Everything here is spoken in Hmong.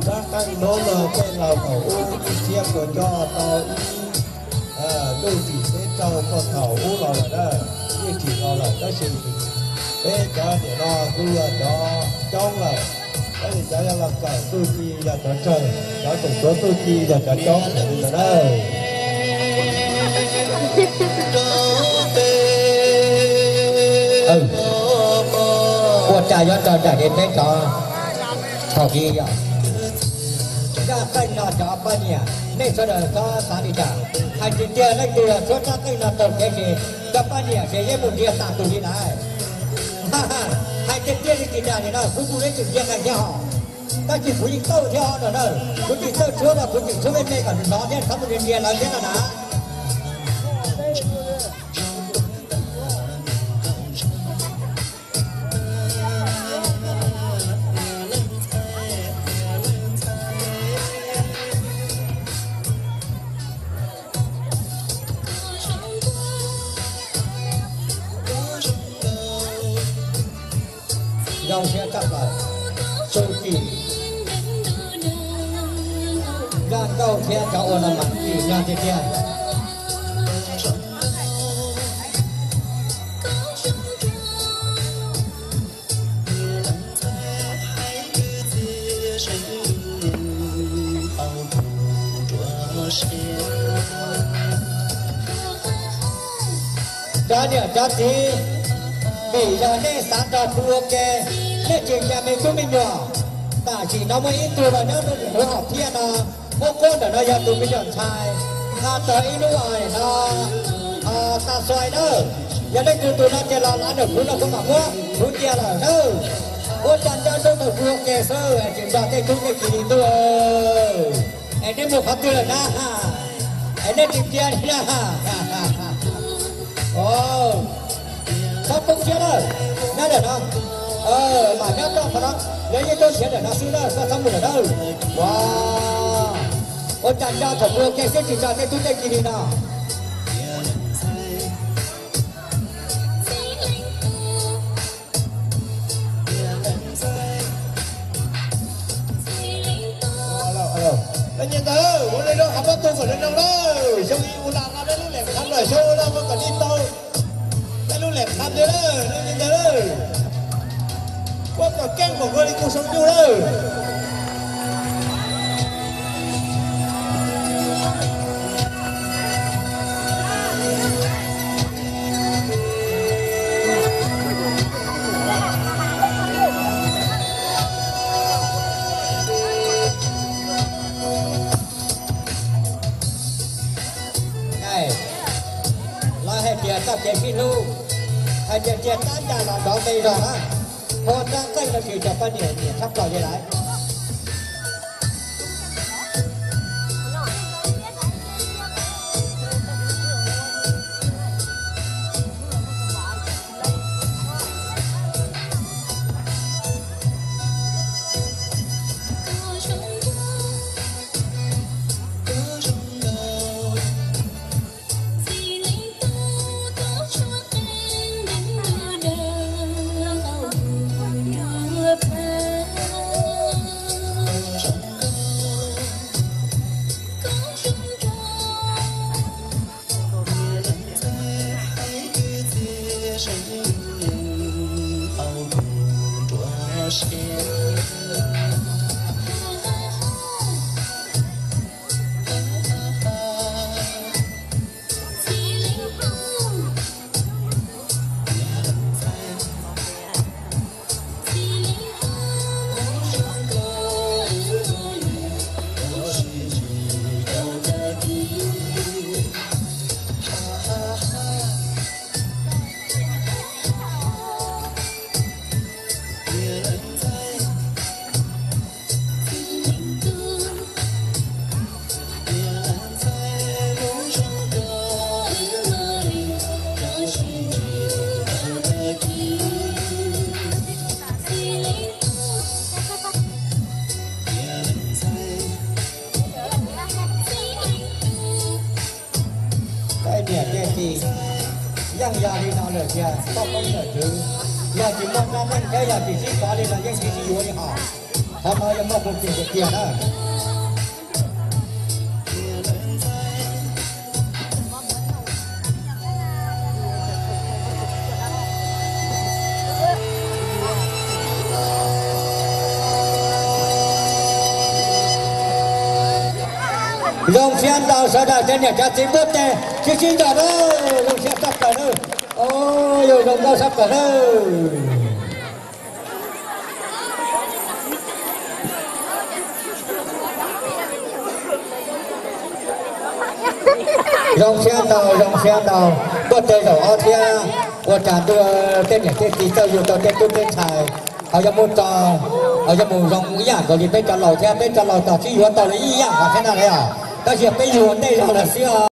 Rab qeej no no tej laus thaum ub thiab puas coj tau ib ntuj tsim teb raug txog thaum ub los lawm na, yeej tsim los lawm tab sis peb cov niam no kuj yog cov coob lawm, tab sis cov yog los kawm txuj ci yog cov tsawg, cov tseem tuav txuj ci yog cov coob heev li ntawd na. Ua cas yuav raug nraim li peb cov thaum ub yom. Rab qeej no cov poj niam nej sawv daws txhob xav li cas, hais tiag tiag leej twg yog tshuab rab qeej no tau kev ces cov poj niam ces yeej mus nrhiav tas tus li lawm. Hais tiag tiag li tsis dag li no kuv kuj yeej tseem ntsia nqaij thiab hos, tab sis kuv yeej txawj thiab hos no na, kuv tsis txawj tshuab no kuv tseem tshuab me me kom nws hnov thiab txhob mus nrhiav lawv thiab no na. Zoo siab tshaj plaws, txuj ci, zaj nkauj thiab cov ua no mas tsim nyog tiag tiag. Cov niam cov txiv, vim yog nej xav nrog kuv ua ke, nej tsis cas me tub me nyuam. Tam sim no muaj ib tug los nyob rau ntawm lub hom phiaj no, muab quab ntawm no yog tus me nyuam ntxhais, nqa tau ib lub no, xa xoi na. Yog leej twg tus no ces los lav ntawm kuv no kuv mam muab kuv cia lawm na. Ua cas nco ntsoov nrog kuv ua ke xwb es tsis nrog tej tub tej ki li ntuj. Es nej mus qhov twg lawm na? Es nej tsis cia li na? Txhob poob siab na, nyob ntawm no, mam nyob rau qhov no, lawv yeej tuaj khiav ntawm no xwb na, koj txhob mus lawm na. Ua, ua cas nco thaum kuv ua ke xwb tsis nco tej tub tej ki li no. Leej niam ntawd, ua li no qhov pob tw kom zoo zoo lawm, xyoo ib ua lam no peb lub lem qham lawm, xyoo ua lam no kom li tau peb lub lem qham li lawm, leej niam ntawd. Kuab kom keej npaum nkaus li kuv xyoo nyuj lawm. Lawv hais tias txoj kev sib hlub, hais tias cia tab ncas los nrov npe zog na, hu rab qeej los sis cov poj niam nyiam tshaj plaws li lawm. Yeej yog li no lawm tiag, koj poob ntawm twg, yog tsis muaj kab neej thiab yog tsis sib xav li no yeej tsis sib yuav li hos. Qhov no yog muaj qhov tseeb tiag tiag na. Zoo siab ntau sawv daws tej niam tej txiv npawg tej sib sib ncaws na, zoo siab tshaj plaws na. Yog zoo nkauj tshaj plaws na. Zoo siab ntau, zoo siab ntau. Tuaj tej zaum ob thiab, ua cas ntuj, tej niam tej txiv txawj yug tau tej tub tej ntxhais, ho yuav mus tso, ho yuav mus zoo ib yam nkaus li peb cov laus thiab, peb cov laus tau sib yuav tau li ib yam thiab na os. Tab sis peb yug ua ntej zog lawm xwb os.